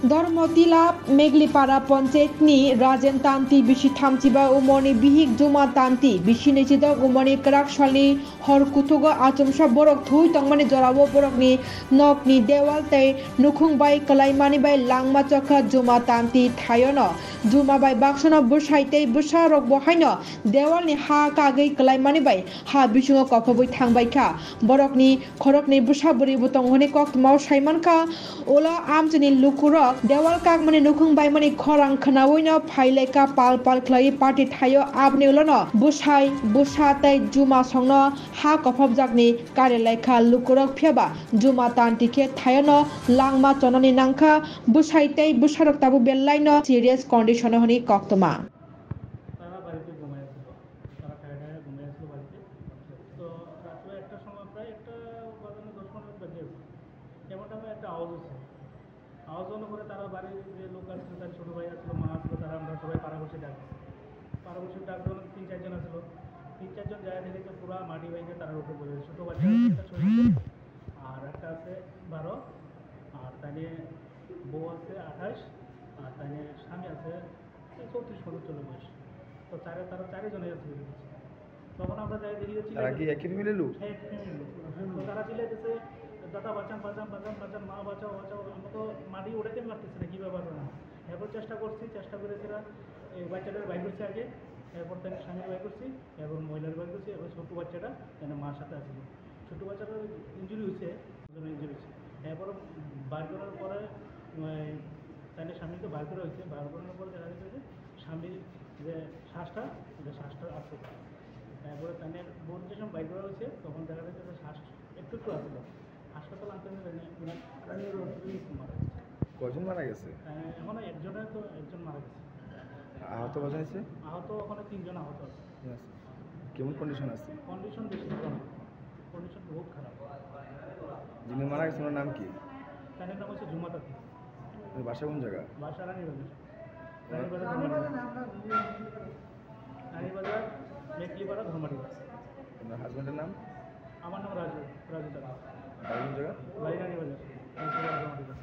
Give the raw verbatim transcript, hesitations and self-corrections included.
Dharmotila Meglipara Panchayat ni Rajen Tanti bisi thamchiba umorni bihik Juma Tanti bisi naichidok umorni kwrak salni hor kuthugo achomsa borok thwi tongmani jorao borokni nokni dewal tei nukhung bai kwlaimani bai langma chokha Juma Tanti thaiono. Juma bai baksono bwsai tei bwsa rok bo haino dewalni ha kagwi kwlaimani bai ha bisingo kophobwi thangbai kha. Borokni khoroknwi bwsa bwrwi bo tongo hwnwi koktwmao sai mankha. Ulo amchaini lukurok dewal kakmani nukhung baimani khorang khwnawino phailaikha pal pal khlaiwi party thaio. Aboni ulono bwsai, bwsa tei Juma songno ha kophobjakni karilaikha lukurok, phiyaba Juma Tanti khe thaiono langma chonani nangkha. Bwsai tei bwsarok tabuk belaino serious condition-o hwnwi koktwma. তারা বাড়িতে ঘুমায় আসছিল, তারা খায় টায় ঘুমায় আসছিল বাড়িতে। তো রাত্রে একটার সময়, প্রায় একটা বাজানো দশ পনেরো বাজে, এমন টাইমে একটা আওয়াজ হচ্ছে। আওয়াজ হওয়ার পরে তারা বাড়ির যে লোক আসছিল, তার ছোটো ভাই আসছিল, মা আসছিল, তারা আমরা সবাই পাড়াপড়শি ডাক দিছি। পাড়াপড়শি ডাক যখন তিন চারজন আসলো, তিন চারজন যায় দেখে যে পুরা মাটি হয়ে গিয়ে তারা উঠে পড়ে। ছোটো বাচ্চা আছে একটা ছয় বছর, আর একটা আছে বারো, আর তাই নিয়ে বউ আছে আঠাশ, আর তাই নিয়ে স্বামী আছে এই চৌত্রিশ পঁয়ত্রিশ চলে বয়স। তো চারে, তারা চারিজনে আছে। তখন আমরা যাই দেখি যে তারা কি চিল্লাচিল্লি একই ফ্যামিলির লোক? হ্যাঁ, একই ফ্যামিলির লোক। তো তারা চিল্লাইতেছে, "দাদা বাঁচান, বাঁচান, বাঁচান, বাঁচান, মা বাঁচাও, বাঁচাও।" আমরা তো মাটি উঠাইতে পারতেছি না, কীভাবে বাঁচানো। এরপর চেষ্টা করছি, চেষ্টা করে সেটা এই বাচ্চাটার বাইর করছি আগে, এরপর তার স্বামীর বাইর করছি, এরপর মহিলার বাইর করছি, এরপর ছোট্ট বাচ্চাটা মানে মার সাথে আছে। ছোট্ট বাচ্চাটার ইঞ্জুরি হয়েছে, ইঞ্জুরি হয়েছে। এরপর বার করার পরে, ওই, তাহলে স্বামীকে বার করা হয়েছে, বার করার পরে দেখা যাচ্ছে যে স্বামীর যে শ্বাসটা, যে শ্বাসটা আছে। তারপরে তাহলে বোন যে সময় বাইর করা হয়েছে, তখন দেখা যাচ্ছে যে শ্বাস একটু একটু আসলো। হাসপাতাল আনতে নিয়ে তাহলে ওনার মারা গেছে। কয়জন মারা গেছে? আহ, এখনো একজনের তো একজন মারা গেছে। আহত কজন আছে? আহত ওখানে তিনজন আহত আছে। ঠিক আছে। কেমন কন্ডিশন আছে? কন্ডিশন বেশি ভালো না, কন্ডিশন বহুত খারাপ। যিনি মারা গেছেন ওনার নাম কি? তাদের নাম হচ্ছে জুমা তাঁতি। ওনার বাসা কোন জায়গা? বাসা রানীবাজার। রানীবাজার ধর্মপাড়া। রানীবাজার, মেকলিপাড়া, ধর্মপাড়া। আপনার হাজবেন্ডের নাম? আমার নাম রাজু, রাজু তাঁতি। বাড়ি কোন জায়গা? বাড়ি রানীবাজার, মেকলিপাড়া, ধর্মপাড়া।